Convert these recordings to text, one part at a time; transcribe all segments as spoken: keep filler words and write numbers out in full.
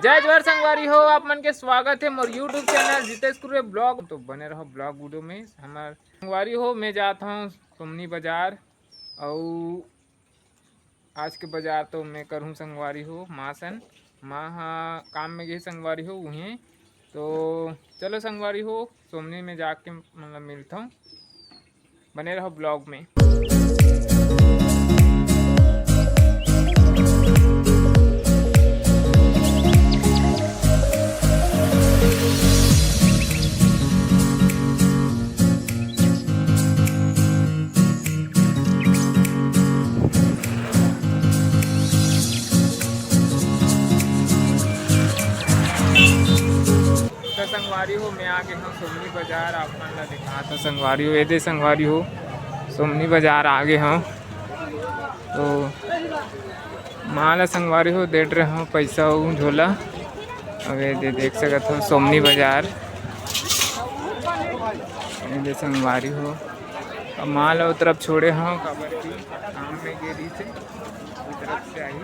जय जोहार संगवारी हो, आप मन के स्वागत हे मोर YouTube channel Jitesh Kurre blog. तो बने रहो ब्लॉग वीडियो में। हमार संगवारी हो, मैं जात हूँ सोमनी बाजार, अउ आज के बाजार तो मैं करहूँ संगवारी हो, माँ सन, माँ हा काम में गई संगवारी हो उहें। तो चलो संगवारी हो, सोमनी में जाके मतलब मिलता हूँ, बने रहो ब्लॉग में। तो संगवारी हो, मैं आ गए हूँ सोमनी बाजार, आप मन ला दिखा तो संगवारी हो, ये दे संगवारी हो, सोमनी बाजार आ गए हूँ। तो माँ ला संगवारी हो देत रहे हूँ पैसा अउ झोला। अब ये दे देख सकत हो सोमनी बाजार, ये दे संगवारी हो। अब माँ ला ओ तरफ छोड़े हूँ, काबर कि काम में गे रही थे, ओ तरफ से आई।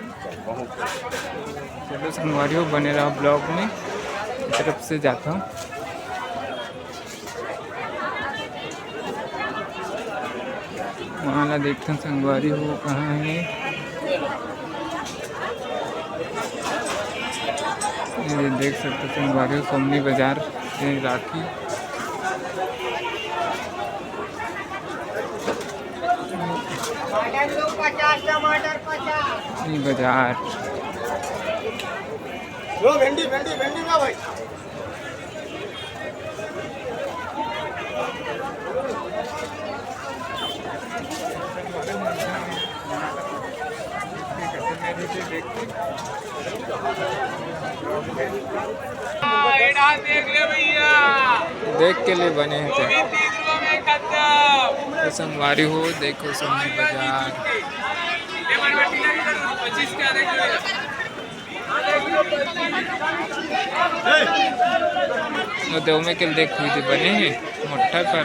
चलो संगवारी हो, बने रहो ब्लॉग में, ए तरफ से जाता हूँ। वहाँ ला देखथन संगवारी हो कहाँ हे। ये देख सकते संगवारी हो, सोमनी बाजार, ये राखी। टमाटर पचास, टमाटर पचास। ये बाजार। लो भिंडी, भिंडी, भिंडी ना भाई। देख के ले बने हैं तो। तो संगवारी हो, देखो सोमनी बाजार। वो देव में के देख हुई थी बने हैं, मोटा कर।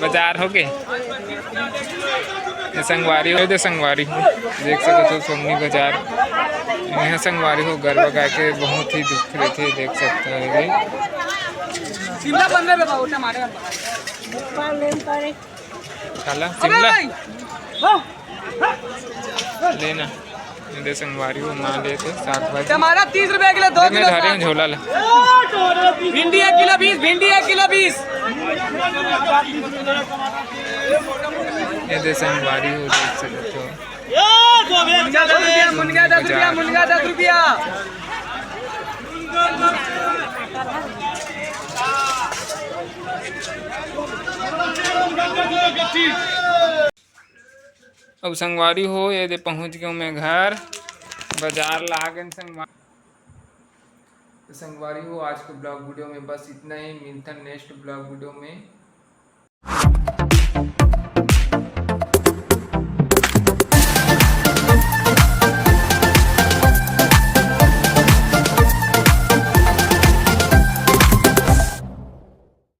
बाजार हो गए। ये संगवारी हो, ये संगवारी हो, देख सकते हो सोमनी बाजार। यहाँ संगवारी हो, गरबा गाय के बहुत ही दुख रहते, देख सकते हो ये। शिमला पन्द्रह में बाबू, टमाटर। काला अबे शिमला भाई, हाँ। लेना। ये दे संगवारी हो, माँ लेते साग भाजी। टमाटर तीस रुपए किलो, दो किलो साग। झोला ला। भिंडी एक किलो बीस, भिंडी एक किलो बीस। ये दे संगवारी हो, देख सकते हो। मुनगा दस रुपया, मुनगा दस रुपया, मुनगा दस रुपया। अब संगवारी हो, ये दे पहुँच गए मैं घर, बाजार ला आ गए संगवारी। तो संगवारी हो, आज के ब्लॉग वीडियो में बस इतना ही। मिलथन नेक्स्ट ब्लॉग वीडियो में।